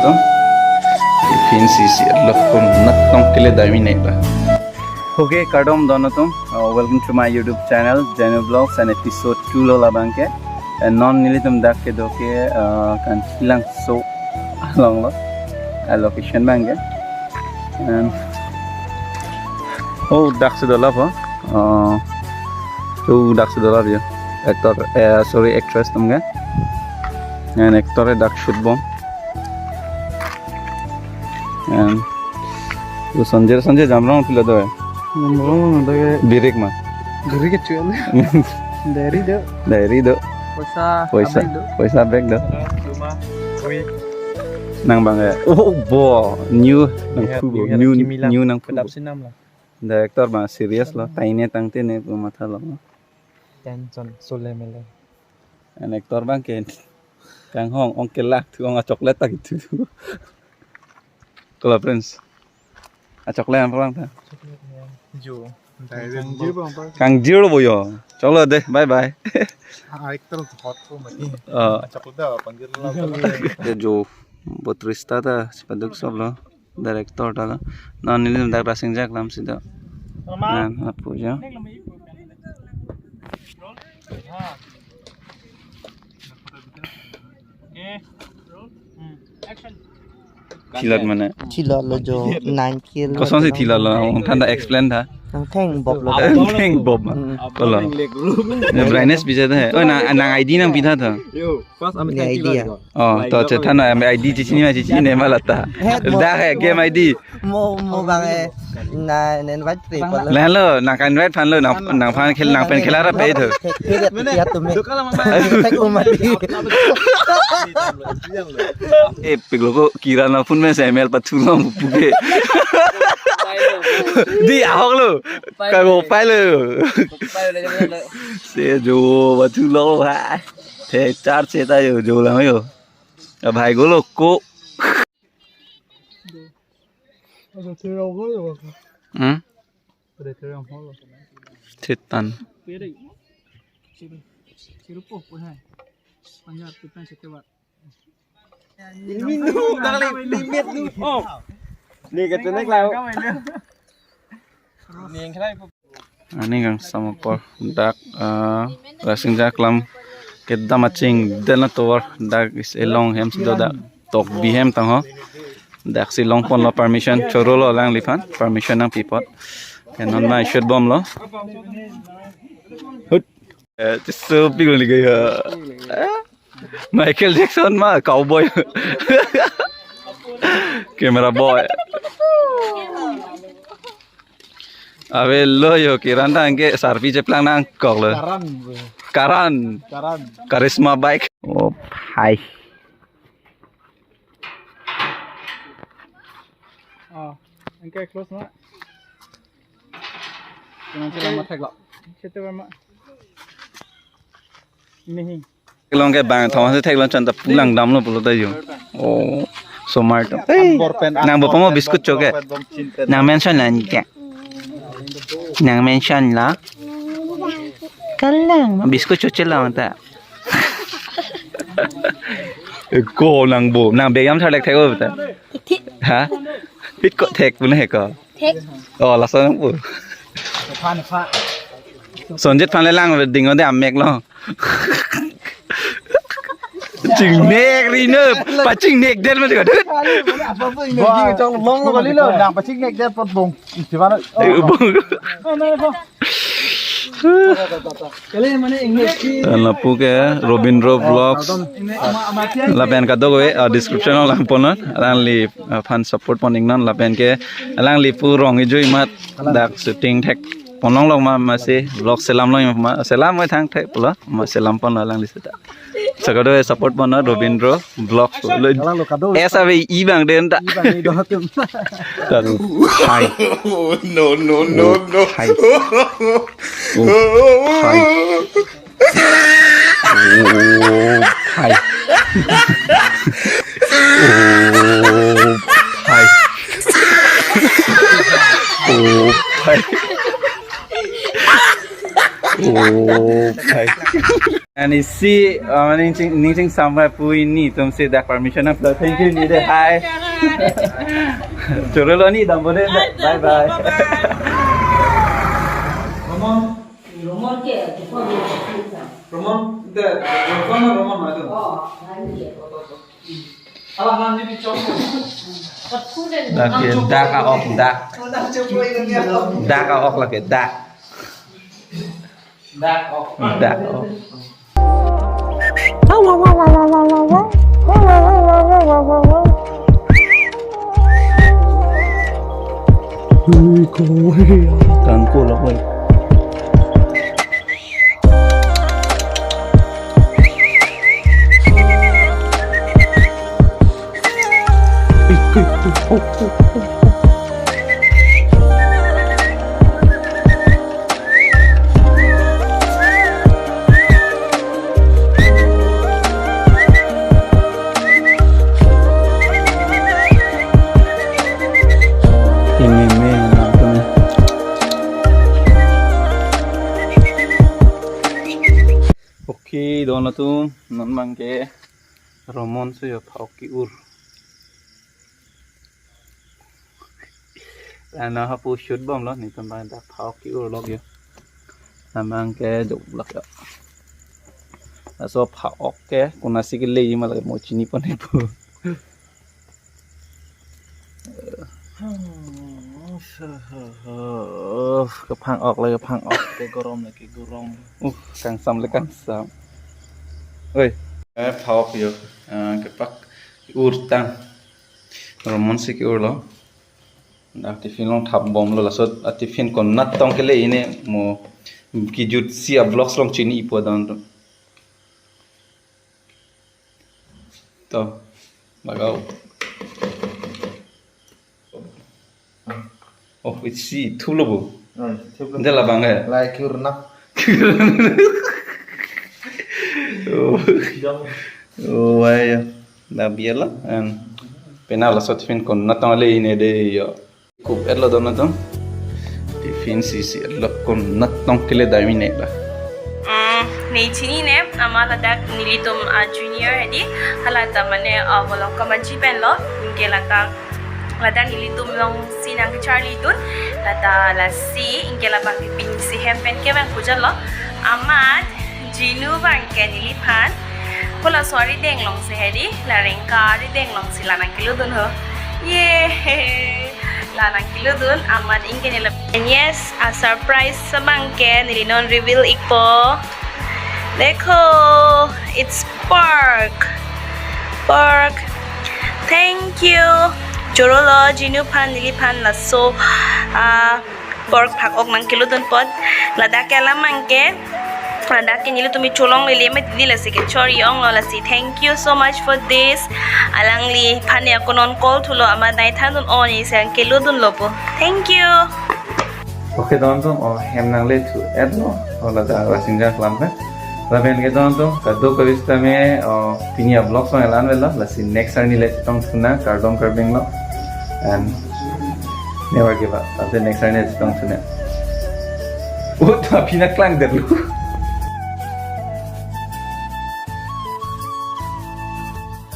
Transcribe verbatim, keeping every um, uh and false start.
Tum, ipin sisi lokun natong kele dami nai ba. Okay, kardom don atum. Uh, welcome to my YouTube channel, Janu Vlogs, and episode two lo labang ke. And non nelitum dak kedo ke, uh, Kanchilangso along lo. Uh, location abang ke. And oh, dak si dolap ho. Uh, oh, dak si dolap ya. Actor, eh, sorry, actress atum ke. And actor dak shoot bom. And to Sanjay, Sanjay Jamrong pilo do. Jamrong do ke. Birik ma. Birik ke cuy. Diary do. Diary do. Poisa. Poisa. Abeg do. Poisa bag do. Cuma. Ui. Nang bang ya. Oh, bo. New nang. New, new nang. Kedap sinam lah. Director bang serious lo. Taine tangte ne pu matha lo. Tension sole mele. And actor bang ke kanghong ong kelak thu ong a chocolate tak itu. Kalau Prince. A chocolate ang orang ta. Jo. Kangjir bo yo. Choklo de, bye bye. Actor hot ko mati. Oh. Chocolate da panggil lo. Ke jo botrista ta sipaduk sob lo. Director ta lo. Non nelitum dak Rasinja Klam si do. Nan apu jo. Thilot mane. Thilot lo jo nine kilo. Koson si thilot lo, nang than ta explain tha. Nang theng bob lo. Nang theng bob ma. Hmm. Kolo. Ne brightness bijat hai. Oh, nang, nang I D nangpi tha tha. Yo, first ami ne I D ya. Oh, to che than na I D chichini ma chichini ma lata. He, mo, da hai game I D. Mo, mo bang eh. Na, na invite pe pala. Lahenlo, nang ka invite aphan lo, nang, nangphan khel, nangpen khela ra pe tho. Thek, thek, thek, ya tumhe. Thek umati. Eh, piglo ko kiran apun me semel pathu lo puke. Di ahok lo. Ka go pai lo. Se jo pathu lo ha. Thek char se ta yo jo lang yo. Ab hai go lo ko. Hmm? Thetan. Ini katenek lah. Ani kangsam apor dak, ah, Rasinja Klam kedam aching den atovar dak isi along hem si do dak Tokbi hem tang ho. Dak si longpon lo permission choro lo alangliphan permission nangpi apot. Ke non ma shoot bom lo. Hut. Eh, so piglo ni gaya. Eh? Michael Jackson ma cowboy. Camera boy. Ave lo yo kiran tang ke sarpi cheplang nangkok lo. Karan, bro. Karan. Karan. Karisma bike. Oh, hai. Oh, anke close na. Kenang sila mathek lo. Chete ba ma. Ini hi. Long ke bang thong se theklong chanta pulang damlo pulo ta yo. Oh, so smart. Hey, nang bo pamo biscuit choke. Nang mention la ni ke. Nang mention la. Kalang biscuit choche la ta. Ko nang bo, nang beyam tharlek thek bo ta. Ha? Hit ko thek pun he ko. Thek. Oh, laso nang bo. Phan pha. Sonjet phan le lang ding ode amek lo. Chingnek ri no, pachingnek der ma jega dut. Apa apa ini jing chong long lo kali lo. Nang pachingnek der pot bong. Gimana? Eh, bong. Dan lapu ke Robindro Vlogs. Lapen kadokave, ah, description along pon non. Alangli, ah, aphan support pon iknon lapen ke alangli pu rong ijui mat dak shooting thek pon long long ma masi vlog selam long ma selam mai thang thek pulo ma selam pon alangli seta. Sakado support pon non Robindro Vlogs lo. Kalang lo kado. Esa ve i bang den ta. I bang ni do hatum. Kado. Hai. No, no, no, no. Hai. Oh, hai. Oh, hai. Oh, hai. Oh, hai. Oh, hai. Ani si, uh, ning ching, ning chingsamra pu ini atum si dak permission aplo. Thank you, ni de. Hi. Chorolo ni dampo de. Bye bye. Roman. Roman ke, Roman ke. Roman, de, Roman, Roman, Roman. Oh, ini. Ala han ni bichong. Lake dak a-ok, dak. Dak a-ok lake dak. Dak a-ok. Dak a-ok. Ui, ko, kangko lo, oi. Ini main apa nih? Okay, don atum, non abangke Roman si yo pha-ok ke-ur. Lana hapu shoot bomlo, netum abang dak pha-ok ke-ur lok yo. Abangke jok lak yo. Laso pha-ok ke, konatsi kele ma lake mo chini pon-e pu. Kephang-ok le kephang-ok, kegorom le kegorom. Uh, kangsam le kangsam. Oi. Eh, pha-ok yo. Eh, kepak urtang. Roman si ke-urlo. Dak tiffin along thap bomlo, laso a tiffin konat tong kele ini mo kejut si a-vlogs along chini-ipo don atum. To, lagao. Oh, isi thulo bo. Hmm, thulo. Dia labang ya? Lai kurna. Oh. Jong. Oh, why ya? Dak biar la, and penang laso tiffin konat tong le ini de yo. Kup etlo don atum. Tiffin si si etlo, konat tong kele dam ini la. Mm, ne chinine, amat ladak nelitum a-junior hedi, hala ta mane, ah, bolong kamanji penlo, anke ladak, ladak nelitum along si nangkecharlidun, lata lasi, anke labang pipin si hem pen kevang puja lo, amat, Jinu abangke neliphan. Hala so arideng along si hedi, la Rengka arideng along si la nangkelodun ho. Ye, la nangkelodun, amat anke neli. And yes, a-surprise abangke neli non reveal-ikpo. Dekho, it's pork. Pork. Thank you. Chorolo, Jinu aphan, neliphan laso, ah, pork phak-ok nangkelodun apot. Ladak ke alam abangke, ladak ke nelitum cholonglele, mati di lasi kechor-i-onglo lasi. Thank you so much for this. Alangliphan ne ako non call thulo, amat nai thandun, o ne si nangkelodunlo po. Thank you. Okay, don atum, o hem nangle thu-etlo. O ladak lasingja kelam pen. Lapen ke don atum, kadokave sitame, o, pini a-vlogs along la-an avelo, lasi next arni le chetongthu nang, kardom kardom lo. And never give up. Lasi next arni chetongthu nang. Oh, ta pina klang derlo.